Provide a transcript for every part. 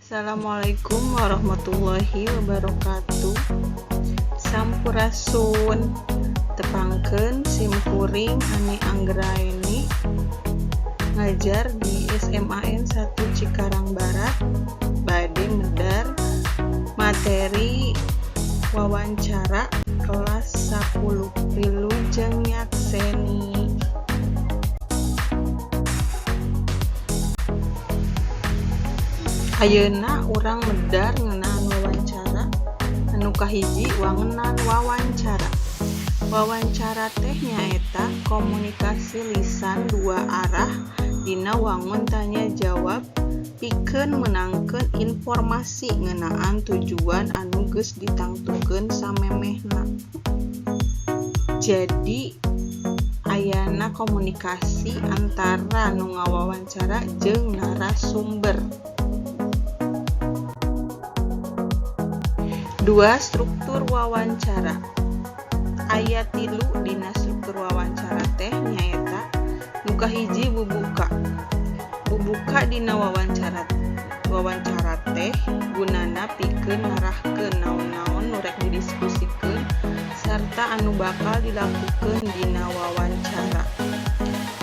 Assalamualaikum warahmatullahi wabarakatuh. Sampurasun. Tepangkeun sim kuring Ani Anggraeni, ngajar di SMAN 1 Cikarang Barat, bade medar materi wawancara kelas 10. Wilujeng nyakseni. Ayeuna urang medar ngeunaan wawancara. Anu kahiji, wangenan wawancara. Wawancara teh nyaeta komunikasi lisan dua arah dina wangun tanya jawab pikeun meunangkeun informasi ngeunaan tujuan anu geus ditangtukeun samemehna. Jadi ayana komunikasi antara nu ngawawancara jeung narasumber. Dua, struktur wawancara. Aya tilu dina struktur wawancara teh, nyaeta nu kahiji, bubuka. Bubuka dina wawancara teh gunana pikeun ngarahkeun naon-naon nu rek didiskusikeun sarta anu bakal dilakukeun dina wawancara.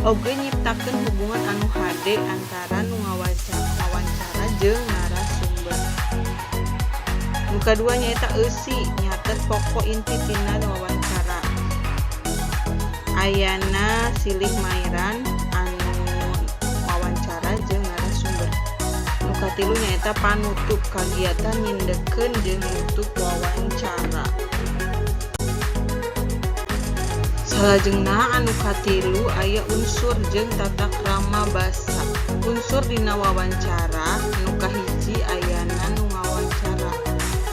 Oge nyiptakeun hubungan anu hade antara nu ngawawancara jeung narasumber. Nu kadua nyaeta eusi, nyatet pokok inti tina wawancara. Ayana silih mairan anu wawancara jeung narasumber. Nu katilu nyaeta panutup, kagiatan nyindekkeun jeung nutup wawancara. Salajengna anu katilu aya unsur jeung tata krama basa. Unsur dina wawancara nu kahiji ayana nu ngawawancara,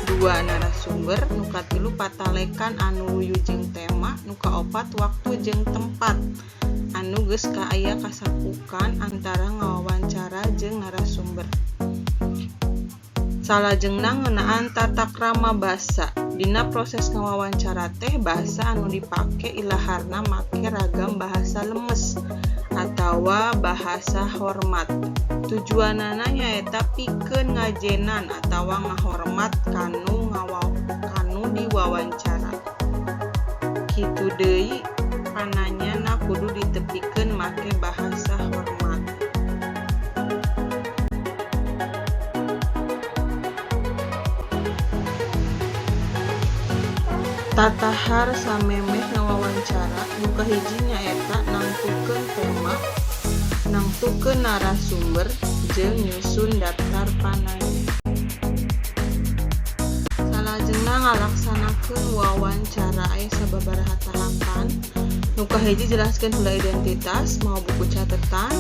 dua narasumber, nu katilu patalekan anu luyu jeung tema, nu kaopat waktu jeung tempat anu geus aya kasapukan antara ngawawancara jeung narasumber. Salajengna ngeunaan tata krama basa. Dina proses ngawawancara teh basa anu dipake ilaharna make ragam bahasa lemes atawa bahasa hormat. Tujuanana nyaeta pikeun ngajenan atawa ngahormat kanu diwawancara. Kitu deui pananyana kudu ditepikeun make bahasa hormat. Tatahar samemeh ngawawancara nu kahiji nyaeta nangtukeun tema, nangtukeun narasumber, jeung nyusun daptar pananya. Salajengna ngalaksanakeun wawancara aya sababaraha tahapan. Nu kahiji, jelaskeun heula identitas, mawa buku catetan,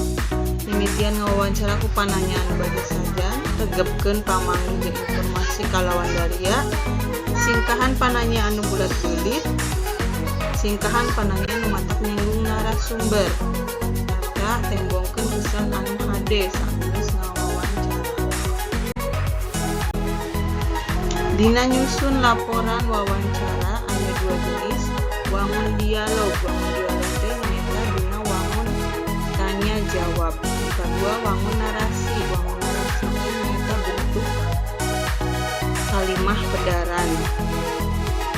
mimitian ngawawancara ku pananya anu baja sajan, tegepkeun pamanggih jeung informasi kalawan daria, singkahan pananya anu bulat beulit, singkahan pananya anu matak nyinggung narasumber, sarta tembongkeun kesan anu hade saenggeus ngawawancara. Dina nyusun laporan wawancara aya dua jenis wangun dialog. Wangun dialog teh nyaeta dina wangun tanya jawab. Nu kadua, wangun narasi. Wangun narasi teh nyaeta bentuk kalimah pedaran,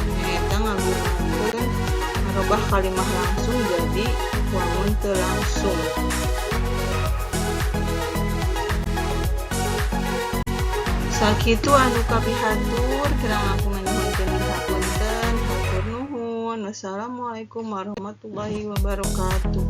nyaeta ngagunakeun ngarobah kalimah langsung jadi wangun teu langsung. Sakitu anu kapihatur, kirang langkung nyuhunkeun dihapunten. Hatur nuhun. Wassalamualaikum warahmatullahi wabarakatuh.